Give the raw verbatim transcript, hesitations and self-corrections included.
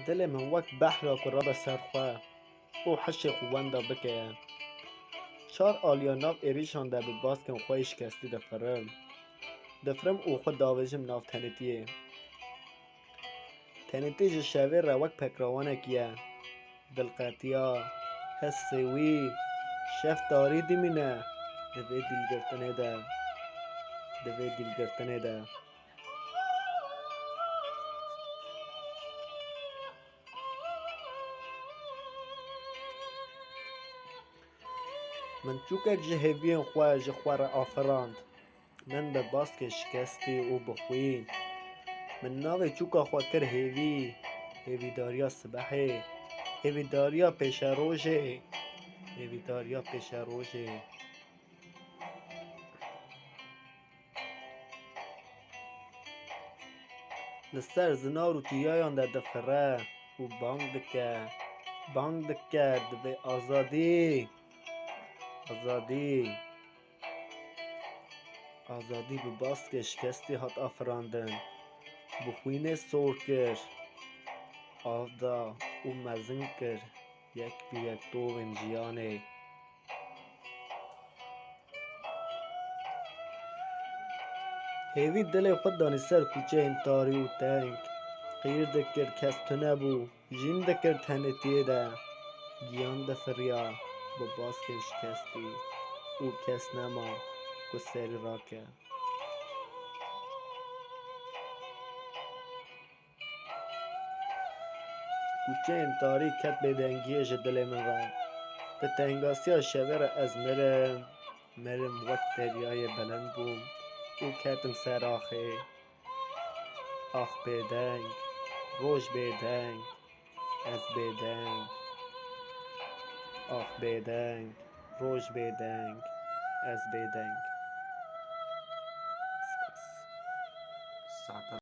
Dilê min wek behra ku rabe ser xwe û hişê xwe wenda bike. Çar aliya nav êrîşan de bi baskên xwe yê şikestî difirim. Difirim û xwe davêjim nav tenêtiyê. Tenêtî ji şevê re wek pekrawanekî ye. Dilqetiya, hestê wî, şev tarî dimîne di vê dîlgirtinê de. Di vê dîlgirtinê de. Min çûkek ji hêviyên xwe ji xwe re afirand. Min bi baskê şikestî û bixwîn. Min navê çûka xwe kir hêvî, hêvîdariya sibehê, hêvîdariya pêşerojê, hêvîdariya pêşerojê. Li ser zinar û tiyayan de difire û bang dike, bang dike, divê azadî, azadî. Azadî bi baskê şikestî hat afirandin, bi xwînê sor kir, av da û mezin kir yek bi yek tovên jiyanê. Hêvî dilê xwe danî ser kuçeyên tarî û teng. Qîr dikir, kes tune bû. Jîn dikir tenêtiyê de. Giyan difiriya bi baskên şikestî û kes nema ku serî rake. Kuçeyên tarî ket bêdengiyê ji dilê min re. Di tengasiya şevê re ez mirim. Mirim, wek deryayê bilind bûm û ketim ser axê. Ax bêdeng, roj bêdeng, ez bêdeng. Ax bêdeng, roj bêdeng, ez bêdeng. Spas. Saeta